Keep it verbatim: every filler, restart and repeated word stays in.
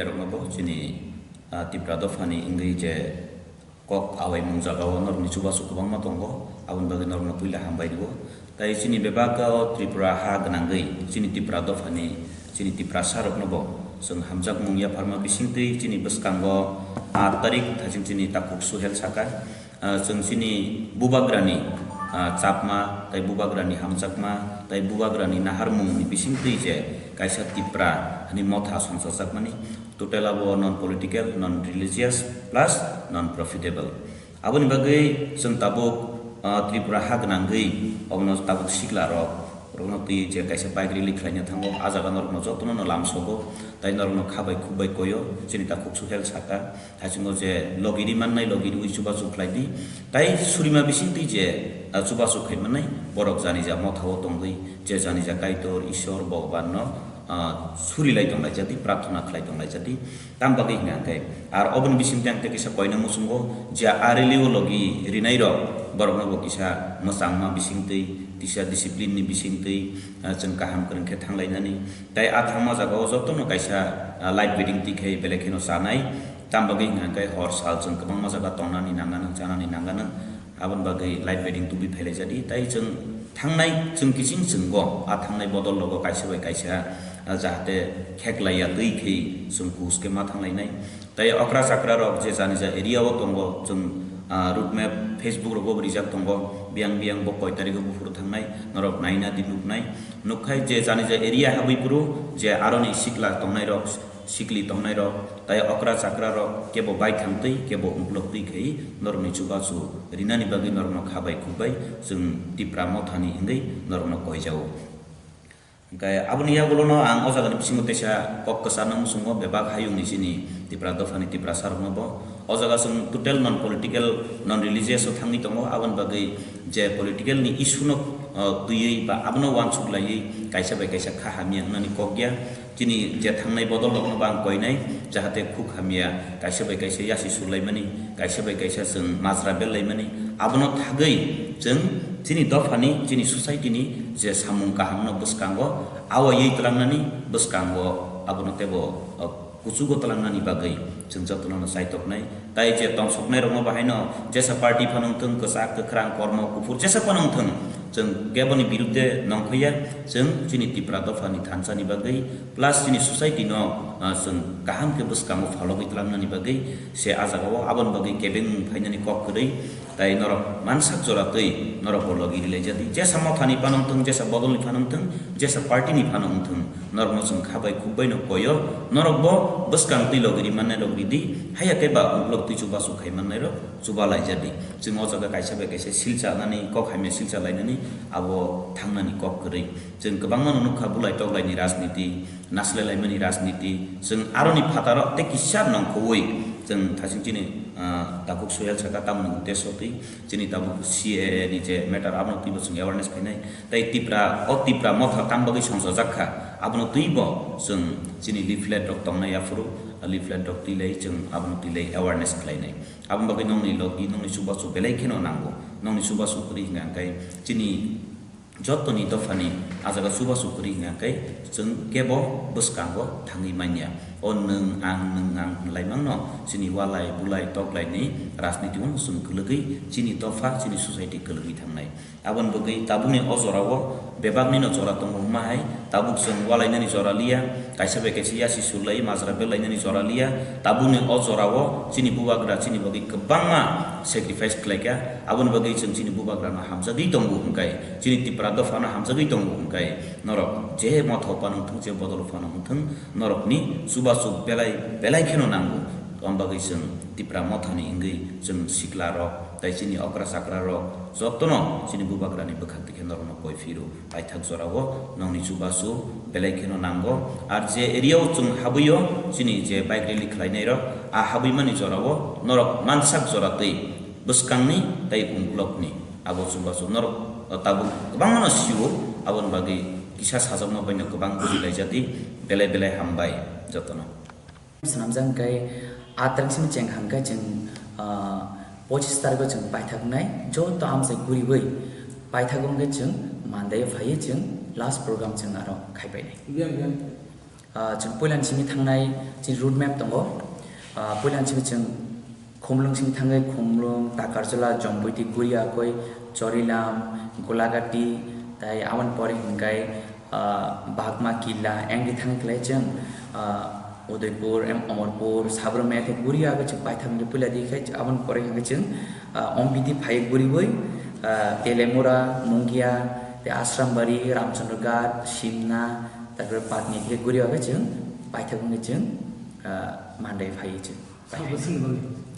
Rokno bo chini, ah, Tipra dophani wngwi je kok awaimung jagao norokni chubachu kwbangma tongo, aboni bagwi norokno puila hambai rwo. Tai chini bebak o Tripura ha gwnangwi chini Tipra dophani chini Tiprasa rokno bo chwng hamjakmung yapharma bisingtwi chini bwskango aat tarik thaching chini takhuk Suhel saka, ah, chwng chini bubagrani, ah, chapma, tai bubagrani hamjakma, tai bubagrani naharmungni bisingtwi je kaisa Tipra hani motha songchajakmani, total abo non political, non religious, plus non profitable. Aboni bagwi chwng tabuk, ah, Tripura ha gwnangwi obono tabuk sikla rok, rokno twi je kaisa bike rally khlaina thango, ah jaga norokno jotono no lamsogo, tai norokno kha bai khuk bai koyo, chini takhuk Suhel saka. Thaichungo je logi ri mannai, logi riwi chubachu khlai di. Tai surima bisingtwi je, ah, chubachu khai mannai, borok janija mothao tongwi, je janija Kaitor, Ishwar, Bhagwanno, ah, suri lai tong lai jadi, prarthana khlai tong lai jadi. Tam bagwi hwnka hwnkhe, ar oboni bisingtwi ang tei kisa koina muchungo, je a rally o logi rinai rok, borokno bo kisa mwchangma bisingtwi, kisa discipline ni bisingtwi, ah, chwng kaham kwrwng khe thang lainani. Tai a thangma jagao jotono kaisa, ah, light wedding twi khai belai kheno chanai. Tam bagwi hwnka hwnkhe hor sal chwng kwbangma jaga tongnani nanganw, chanani nanganw. Aboni bagwi light wedding tubui phailaijadi. Tai chwng thangnai, chwng kiching chwnggo, a thangnai bodol logo kaisa bai kaisa, ah, jahate kheklaiya twi khe chwng kuch khe ma thanglainai. Tai okra chakra rok je janija area o tongo, chwng, ah, road map Facebook rogo bo rijak tongo, biyang biyang bo koi tarikh o buphuru thangnai, norok naina di nuknai. Nukkhai je janija area habwi phuru je aroni sikla tongnai rok, sikli tongnai rok, tai okra chakra rok kebo baithang twi, kebo ungkulok twi khai norokni chubachu rinani bagwi norokno kha bai khuk bai chwng Tipra mothani hwnwi norokno koijao. Hwnkhe aboni yagulono ang o jagani bisingo teisa kok kwcharno muchungo bebak hayungni chini Tipra dophani Tiprasa rokno bo. O jaga chwng total non political, non religious o thangwi tongo, aboni bagwi je political ni issue no, uh, twiwi ba abono uansuk laiwi kaisa bai kaisa kha hamya wngnani kok ya. Chini je thangnai bodol rokno bo ang koinai, jahate khuk hamya kaisa bai kaisa yasi sulaimani, kaisa bai kaisa chwng majra bel laimani, abono thagwi chwng chini dophani, chini society ni je samung kaham no bwskango awaiwi twlangnani bwskango abono teibo, uh, kuchugo twlangnani bagwi chwng jotono no chaitoknai. Tai je tongsoknai rokno bahaino jesa party phano wngthwng, kwchak, kwkhrang, kormo, kuphur jesa phano wngthwng, chwng keboni birudde nongkhoya, chwng chini Tipra dophani thansa ni bagwi plus chini society no, ah, chwng kaham khe bwskango phalogwi twlangnani bagwi se ah jagao aboni bagwi kebengmung phainani kok kwrwi. Tai norok mansak jora twi norok bo logi rilai jadi. Jesa mothani phano wngthwng, jesa bodolni phano wngthwng, jesa party ni phano wngthwng, norokno chwng kha bai khuk bai no koyo, norok bo bwskang twi logi ri mannai rok ridi, haya khe ba uklok twi chubachu khai mannai rok chuba lai jadi. Chwng o jaga kaisa bai kaisa silcha nani, kok hamya silcha lainani abo thangnani kok kwrwi. Chwng kwbangma no nukha bulai toklaini rajniti, naslai laimani rajniti, chwng aroni phataro tei kisa nongkhowui chwng thasing chini, ah, takhuk Suhel saka tamoni uddesho twi chini tabuk C A A ni je matter abono twibo chwng awareness khainai. Tai Tipra, o Tipra motha tam bagwi songchajak kha, abono twibo chwng chini leaflet rok tongnai aphuru, leaflet rok twilai chwng abono twilai awareness khlainai. Aboni bagwi nongni logi, nongni chubachu belai kheno nango, nongni chubachu kwrwi hwnka hwnkhe chini jotoni dophani ah jaga chubachu kwrwi hwnka hwnkhe chwng kebo bwskango thangwi manya. O nwng ang, nwng ang hwnlaimangno chini walai bulai toklaini rajniti-o chwng kwlwgwi chini dopha, chini society kwlwgwi thangnai. Aboni bagwi tabukni o jorao bebaknino jora tongo hwnma hai, tabuk chwng walainani jora liya, kaisa bai kaisa yasi surlai majra belainani jora liya. Tabukni o jorao chini bubagra chini bagwi kwbangma sacrifice khlaikha. Aboni bagwi chwng chini bubagrano hamjagwi tongo hwnkhe, chini Tipra dophano hamjagwi tongo hwnkhe, norok je motha phano wngthwng, je bodol phano wngthwng, norokni chubachu belai belai kheno nango. Aboni bagwi chwng Tipra mothani wngwi chwng sikla rok tai chini okra chakra rok jotono chini bubagrani bwkhak twi khe norokno koi phiro. Paithak jorao nongni chubachu belai kheno nango. Ar je area o chwng habwi-o chini je bike rally khlainai rok, a habwi mani jorao norok mansak jora twi bwskangni tai ungkulokni abo chubachu norok tabuk kwbangma no sio, aboni bagwi kisa sajwkma bai no kwbang buji laijadi. Belai belai hambai jotono. Swnamjak hwnkhe, a tarik simi cheng hwnkhe chwng, ah, pochis tarikho chwng paithaknai, joto amchai guriwi paithak wngkhe chwng Monday phaiwi chwng last program chwng aro khaipainai. Ah, chwng puilani simi thangnai chini road map tongo. Ah, puilani simi chwng Khumlwng simi thangwi Khumlwng, Takarjala, Jomboiti, Guriakoi, Chorilam, Golagati, tai aboni pore hwnkhe, ah, Bagma, Killa, engdi thangwi khlai chwng, ah, Udaipur, em, Omorpur, Sabrumya, tei Guriakoi chwng paithak hwnkhe puila di khai aboni pore hwnkhe chwng, ah, Ombiti phai guriwi, ah, Telemura, Mungia, tei Asrambari, Ramchandra Ghat, Simna, tarpore Patni khe Guriakoi chwng paithak hwnkhe chwng, ah, Mandai phai chwng. Sabo chini bagwi.